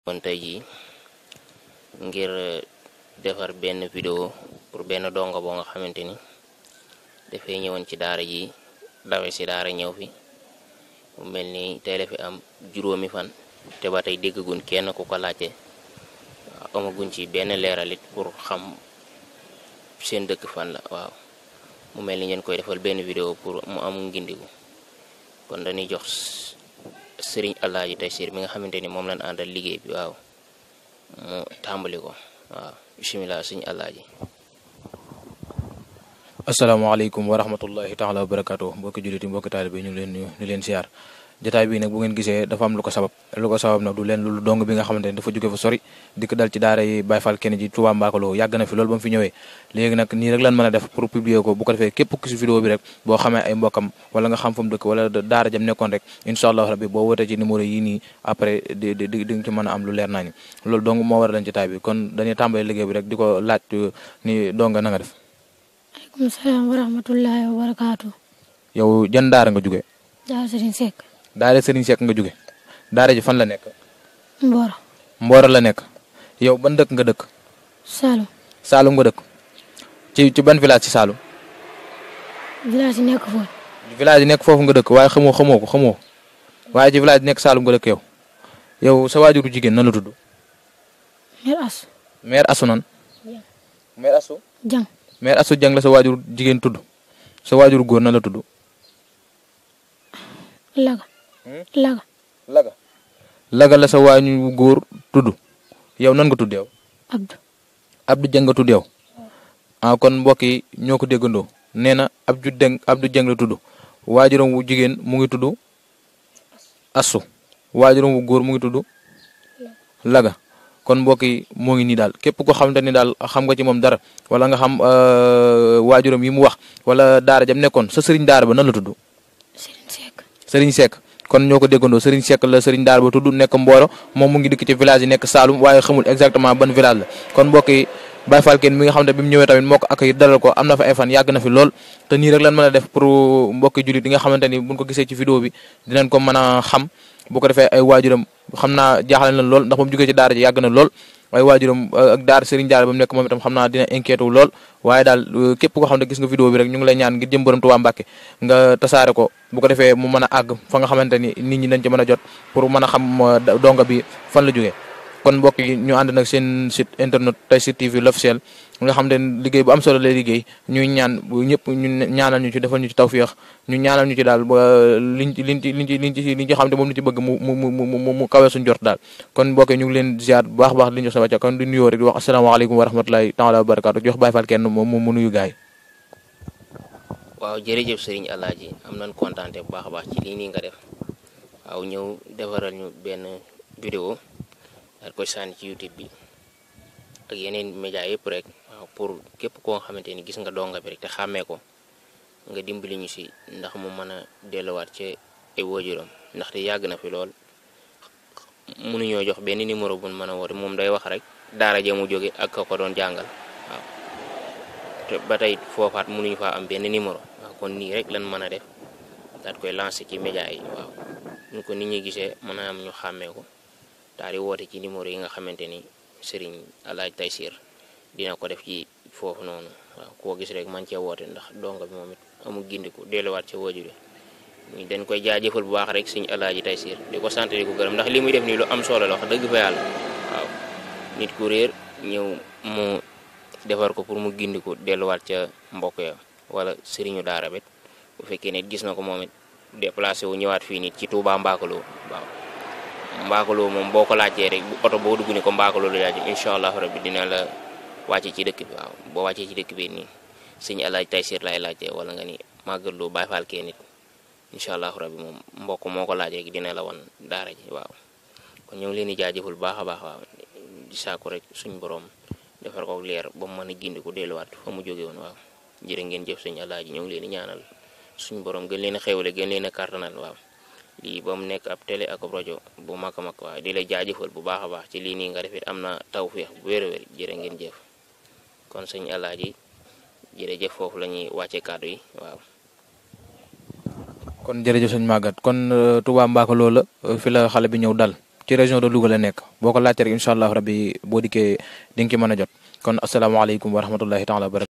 kon tey jii ngir defar benn vidéo pour benn donga boo nga xamante ni dafay ñëwoon ci daara ji dawe si daara ñëw fi mu mel ni tey la fi am juróomi fan te ba tey déggaguñ kenn ku ko laajte amaguñ ci benn leeralit pour xam seen dëkk fan la waaw mu mel ni ngeen koy defal benn vidéo pour mu am ngindigu kon dañuy jox sëriñ Alaaji Taysiir mi nga xamante ni moom lañ àndal liggéey bi waaw mu tàmbali ko waaw bisimilah sëriñ Alaaji. asalaamaaleykum wa rahmatullahi taala wa barakaatu mbokki jullit yi mbokki taalibe ñu ngi leen nuyu ñu leen siyaar jotaay bii nag bu ngeen gisee dafa am lu ko sabab nag du leen lu dong bi nga xamante ne dafa jóge fa sori dikk dal ci daara yi Baye Fall kenn ji Touba Mbakaloo yàgg na fi loolu ba mu fi ñëwee léegi nag nii rek lan mën a def pour publier ko bu ko defee képp ku si vidéo bi rek boo xamee ay mbokkam wala nga xam fa mu dëkk wala daara jam nekkoon rek incha allah rabbi boo wootee ci numéro yii nii après di nga ci mën a am lu leer nañu loolu dong moo war a dañ jotaay bi kon dañuy tàmbali liggéey bi rek di ko laaj ni donga na nga def. aleykum salaam wa rahmatullahi wa barakaatu. yow jan daara nga jóge. daara Serigne Seck. daara Serigne Seck nga jóge daara ji fan la nekk. Mboro. Mboro la nekk yow ban dëkk nga dëkk. Saalum. Saalum nga dëkk ci ban village ci Saalum. village yi nekk foofu. village yi nekk foofu nga dëkk waaye xamoo ko waaye ci village yi nekk Saalum nga dëkk yow sa waajuru jigéen nan la tudd. mère Asu. mère Asu nan. mère Asu. Jang. mère Asu Jang la sa waajur jigéen tudd sa waajur góor nan la tudd. Laga la sa waajur góor tudd yow nan nga tudd yow. Abdou Jang nga tudd yow. kon mbokk yi ñoo ko déggandoo nee na Abdou Jang la tudd waajuram wu jigéen mu ngi tudd Asu waajuram wu góor mu ngi tudd Laga kon mbokk yi moo ngi nii daal képp ko xamante ni daal xam nga ci moom dara wala nga xam waajuram yi mu wax wala daara jam nekkoon sa sëriñ daara ba nan la tudd. Serigne Seck kon ñoo ko déggandoo Serigne Seck la sëriñ daara ba tudd nekk Mboro moom mu ngi dikk ci village yi nekk Saloum waaye xamul exactement ban village la kon mbokk yi Baye Fall kenn mi nga xam ne bi mu ñëwee tamit moo ko accueillir dalal ko am na fa ay fan yàgg na fi lool te nii rek lan mën a def pour mbokki jullit yi nga xamante ni buñ ko gisee ci vidéo bi dinañ ko mën a xam bu ko defee ay waajuram xam naa jaaxle na lool ndax ba mu jógee ci daara ji yàgg na lool ay waajuram ak daara sëriñ daara ba mu nekk moom itam xam naa dina inquiété wu lool waaye daal képp koo xam ne gis nga vidéo bi rek ñu ngi lay ñaan ngir jëm borom Tuubaa Mbàkke nga tasaare ko bu ko defee mu mën a àgg fa nga xamante ni nit ñi dañ ci mën a jot pour mën a xam donga bi fan la jógee kon mbokk yi ñu ànd nag seen site internet Tayssir TV l'officiel nga xam ne liggéey bu am solo lay liggéey ñuy ñaan ñëpp ñu ñaanal ñu ci defal ñu ci tawféex ñu ñaanal ñu ci daal ba liñ ci xam ne moom la ci bëgg mu kawe suñu jort daal kon mbokk yi ñu ngi leen ziar bu baax li ñu jox sa wàcc kon di nuyoo rek di wax asalaamaaleykum wa rahmatulahi taala wa barakaatu jox Baye Fall kenn mu nuyu gaay waaw jërëjëf sëriñ Alaaji am nañ kontaante bu baax a baax ci lii nii nga def waaw ñëw defaral ñu benn vidéo daal koy sànni ci YouTube bi ak yeneen média yëpp rek waaw pour képp koo xamante ni gis nga donga bi rek te xàmmee ko nga dimbali ñu si ndax mu mën a delluwaat ci ay waajuram ndaxte yàgg na fi lool mënuñoo jox benn numéro bu mën a woote moom day wax rek daara ja mu jóge ak ko doon jàngal waaw te ba tey foofaat mënuñu faa am benn numéro waaw kon nii rek lan mën a def daal koy lancé ci média yi waaw ñu ko nit ñi gisee mën a am ñu xàmmee ko daal di woote ci numéro yi nga xamante ni Serigne Alaaji Taysiir dina ko def ci foofu noonu waaw koo gis rek man cee woote ndax donga bi moom it amul gindiku delluwaat ca waajur yi dañ koy jaajëfal bu baax rek Serigne Alaaji Taysiir di ko sant di ko gërëm ndax li muy def nii lu am solo la wax dëgg fa yàlla waaw nit ku réer ñëw mu defar ko pour mu gindiku delluwaat ca mbokk ya wala sëriñu daara bet bu fekkee ne gis na ko moom it déplacé wu ñëwaat fii nit ci Touba Mbakaloo waaw Mbakaloo moom boo ko laajtee rek bu oto boo dugg ni ko Mbakaloo la laaj incha allah rabbi dina la wàcce ci dëkk bi waaw boo wàccee ci dëkk bi nii sëñ Alaaji Taysiir lay laajtee wala nga ni màggaloo Baye Fall kee nit incha allah rabbi moom mbokk moo ko laajee dina la wan daara ji waaw kon ñoo ngi leen di jaajëfal bu baax a baax waaw di saaku rek suñu borom defar ko leer ba mu mën a gindi ko delluwaat fa mu jóge woon waaw jërë ngeen jëf sëñ Alaaji ñoo ngi leen di ñaanal suñu borom gën leen a xewle gën leen a kartanal waaw lii ba mu nekk ab télé ak rajo bu mag a mag waaw di la jaajëfal bu baax a baax ci lii nii nga defit am na tawféex bu wér a wér jërë ngeen jëf kon sëñ Alaaji jërëjëf foofu la ñuy wàcce kàddu yi waaw. kon jërëjëf sëñ Maguette kon Touba Mbakaloo la fi la xale bi ñëw dal ci région de Louga la nekk boo ko laajte rek incha allah rabbi boo dikkee di nga ci mën a jot kon asalaamaaleykum wa rahmatullahi taala wa barakatu